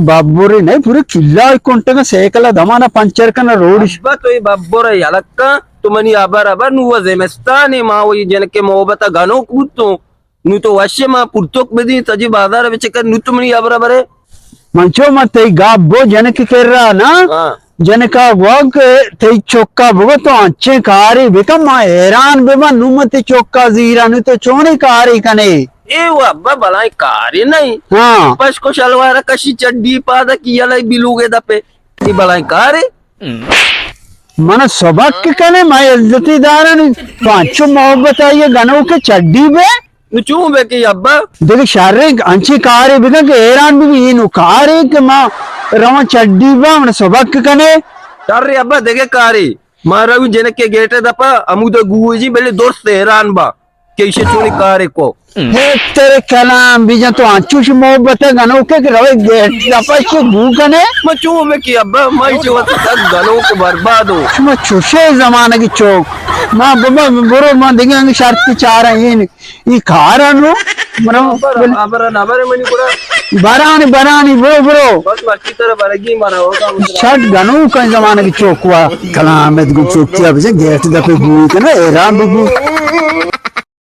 ببرے نئے، پورے کلا کنٹگا سائیکل دمانا پنچر کنا روڈش۔ ابا تو اے ببر یلکا، تو منی ابر ابر نو زمستان ما وئی جنکے محبت گنوک بوتوں۔ نو تو وش ما پورتوک بدی تجی بازار بچکر، نو تو منی ابر ابرے۔ من چو من تئی گپ بو جنک کرا نا۔ ہاں۔ جنکا گوا کہ تئی چکا بگو تو انچیں کارے بکن، ما حیران بباں، نو من تئی چکا زیرا، نو تو چونیں کارے کنے؟ اے و ابا بلائیں کارے نہیں۔ ہاں۔ پشکو شلوار کشی چڈی پادا کی یلئی بلوگے دپے۔ اے بلائیں کارے۔ من سبق کنے، ما عزتی دارن، تو انچو محبت آئی گنوک چڈی بے۔ نو چون بہ کئی ابا؟ دگہ شریں انچیں کارے بکن کہ حیران بہ بی، اے نو کارے کہ ما رواں چڈی با، من سبق کنے۔ شریں ابا، دگہ کارے۔ ما روی جنکے گیٹ دپا، ہمودا گوجی بلے درست حیران با کہ ایشے چونی کارے کو۔ ہے تیرے کلام بیجن، تو انچوش محبت گنوکے کہ روے گیٹ دپا ایشے گو کنے۔ ما چون بہ کئی ابا، ما ایشے واسطہ سک گنوک برباد ہو۔ شما چوشے زمانگی چوک۔ ما بابا برو، ما دگہ انگہ شرط چارا این۔ ای کار انو، برو، ابر، ابر، ابر منی گڑا۔ برانی، برانی، برو، برو۔ بس مرچی ترا برگی مرا ہوگا۔ شرط گنوک زمانگی چوک وا۔ کلام ات گو چوکیا بجن، گیٹ دپے گوئی کنا، حیران بگو۔